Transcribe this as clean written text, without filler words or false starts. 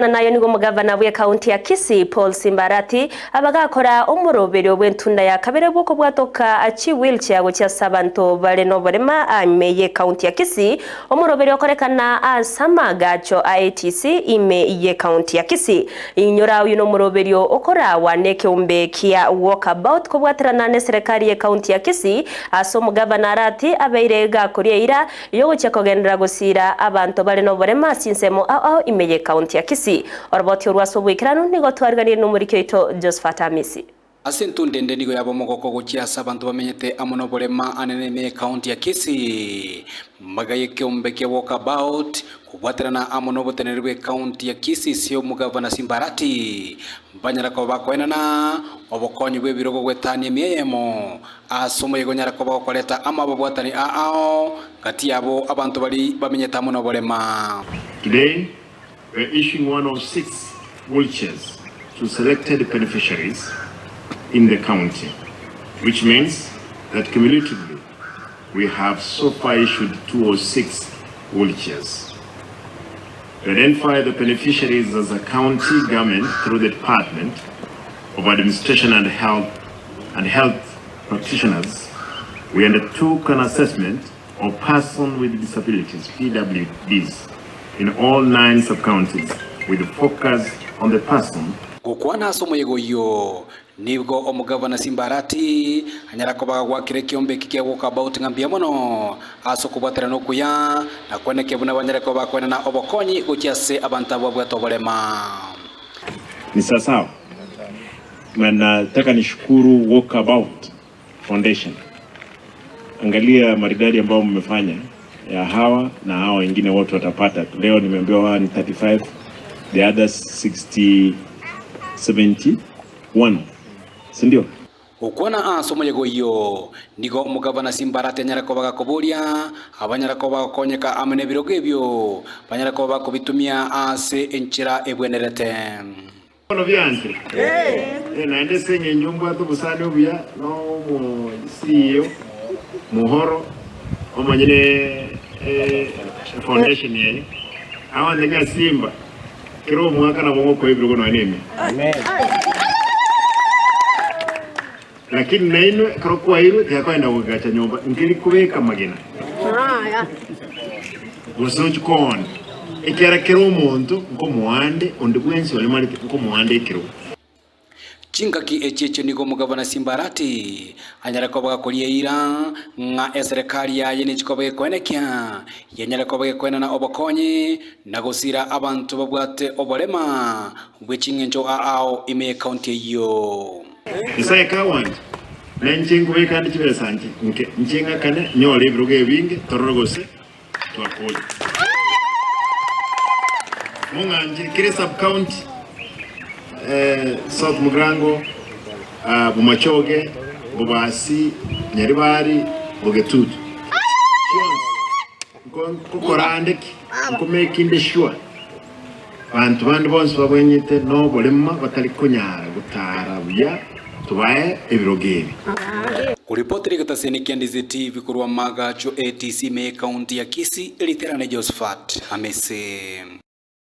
Na naye nigo omogavana bw'ekaunti ya Kisii, Paul Simbarati, abagakora omoroberio bw'entunda ya kabere bw'okobwatoka chi-wheelchair gochia ase abanto bare noborema ime y'ekaunti ya Kisii, omoroberio okorekana ase amaagacho a ATC ime y'ekaunti ya Kisii. Inyora oyio nomoroberio okorawa nekeombe kia Walkabout kobwaterana neserekari y'ekaunti ya Kisii ase omogavana Arati abeire gakoria eira Y'ogochia kogenderera gosiira abanto bare noborema ase chinsemo ao ao ime y'ekaunti ya Kisii. Oroboti orwo ase oboikeranu nigo twariganirie nomoriki oito Josephat Amisi. Ase entunda ende nigo yaba omogoko gochia ase abanto bamenyete amo noborema anene ime y'ekaunti ya Kisii. Magega y'ekeombe kia Walkabout kobwaterana amo noboteneneri bw'ekaunti ya Kisii ase omogavana Simba Arati banyara koba bakoenana obokonyi bw'ebirogo goetania emia eyemo Ase omoyega onyare koba gokoreta amo ababwatani aao gati yabo abanto baria bamenyete amo noborema. Today, we are issuing 106 wheelchairs to selected beneficiaries in the county, which means that cumulatively we have so far issued 206 wheelchairs. We identify the beneficiaries as a county government through the Department of Administration and Health and Health Practitioners. We undertook an assessment of persons with disabilities, PWDs, in all nine sub-counties with focus on the person Gokwana ase omoyega oyio, Nigo omogavana Simbarati anyara koba gwakire ekiombe eki kia Walkabout ng'a mbuya mono ase okobwaterana okuya, na kweneke buna banyare koba bakoenana obokonyi gochia ase abanto abwo babwate oborema. Ni sawasawa na nataka nishukuru Walkabout Foundation. Angalia maridadi ambayo mmefanya ya hawa na hawa wengine wote watapata. Leo nimeambiwa hawa ni 35, the others 60, 71, si ndio? Gokwana ase omoyega oyio, nigo omogavana Simbarati anyare koba gakoboria abanyare koba bagokonyeka amo nebirogo ebio banyare koba bakobitumia ase enchera ebwenerete. Bono bianchire, eh, naende ase engencho mbwate obosani obuya nomo CEO Muhoro omonyene eh, foundation eye, agontebia ng'a Simba kera omwaka nabo ngokoa ebirogo nonya na emia. Lakini nainwe ekero kwairwe tigakoenda gogacha nyomba nkeri kobeka amagena gose ochie koona, ekiagera kera omonto nkomoa nde, onde bwensi oremarete nkomoa nde ekerogo. Chingaki echi echio nigo omogabana Simbarati anyare koba gakoria eira ng'a eserekari yaye nechi koba gekoenekia, yanyare koba gekoenana obokonyi na gosira abanto babwate oborema bwe ching'encho ao ime y'ekaunti eyio. Nyasae akagwancha, na inche nkobeka ande chibesa nche nke, inche ng'akane nyore ebirogo ebinge, torore gose twakonya. Mong'anchire kera esub-county, eh, South Mugirango, ah, Bomachoge, Bobasi, Nyaribari, Bogetutu. Chionsi nko- nkokora ande ki? Nkomekinde sure Abanto bande bonsi babwenyete noborema batari konyara gotaara buya, tobae ebirogo ebi. Koripoti rigetaseni kia Ndizi TV korwa Magacho ATC ime y'Ekaunti ya Kisii, Riterane Josephat Amisi.